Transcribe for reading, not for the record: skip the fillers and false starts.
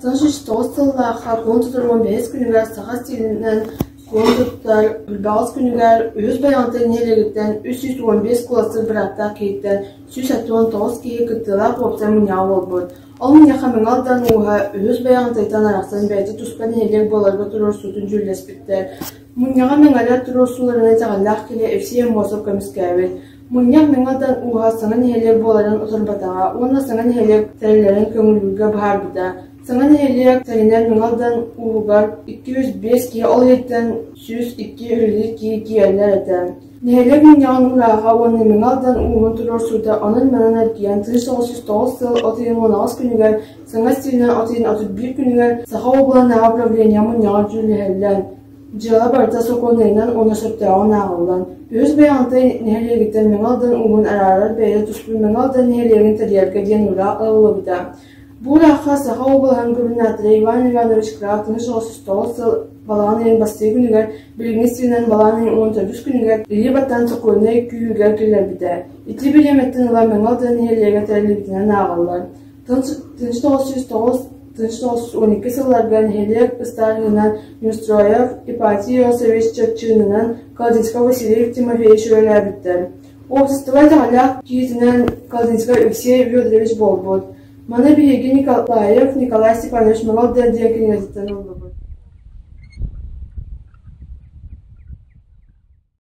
1909 сыллаахха кулун тутар 15 күнүгэр саха стилинэн кулун туттар Үрбэҕис күнүгэр Үһүс Байаҕантай нэһилиэгиттэн 315 куоластыыр бырааптаах киһиттэн 179 киһи кыттыылаах уопсай мунньаҕа буолбут. Ол мунньахха Мэҥэ Алдан ууһа Үһүс Байаҕантайтан арахсан бэйэтэ туспа нэһилиэк буоларга туруорсуутун дьүүллэспиттэр. Мунньаҕы мэҥэлэр туруорсууларынан итэҕэллээх киһи Евсей Аммосов көмүскээбит. Мунньах Мэҥэ Алдан ууһа саҥа нэһилиэк буоларын утарбатаҕа уонна саҥа нэһилиэк тэриллэрин көҥүллүүргэ быһаарбыта. Саҥа нэһилиэк тэринэр Мэҥэ Алдан ууһугар 205 киһи, ол иһиттэн 102 үлэлиир киһи киирэллэр этэ. Нэһилиэк мунньаҕын уурааҕа уонна Мэҥэ Алдан ууһун туруорсуута онон-манан эргийэн 1909 сыл от ыйын 18 күнүгэр саҥа стилинэн от ыйын 31 күнүгэр Саха уобаланааҕы управление мунньаҕар дьүүллэһэллэр. Дьыала барыта сокуоннайынан уонна сөптөөҕүн ааҕыллан, Үһүс Байаҕантай нэһилиэгиттэн Мэҥэ Алдан ууһун араарар бэйэтэ туспут Мэҥэ Алдан нэһилиэгин тэрийэргэ диэн уураах ылыллыбыта. Бу уураахха Саха уобалаһын губернатора Иван Иванович Крав 1909 сыл балаҕан ыйын бастакы күнүгэр, билиҥҥи сиринэн балаҕан ыйын 14 күнүгэр илии баттаан сокуоннай күүһүгэр киллэрбитэ. Ити бириэмэттэн ыла Мэҥэ Алдан нэһилиэгэ тэриллибитинэн ааҕыллар. 1909 1912 сылларга нэһилиэк ыстаарыһынан Неустроев Ипатий Иосифович чаччыынынан Колодинскай Василий Тимофеевич үлэлээбиттэр. Уопсастыба итэҕэллээх киһитинэн Колодинскай Алексей Федорович буолбут. Маны биһиги Николаев Николай Степанович Мэҥэ Алдан диэн кинигэтиттэн ыллыбыт.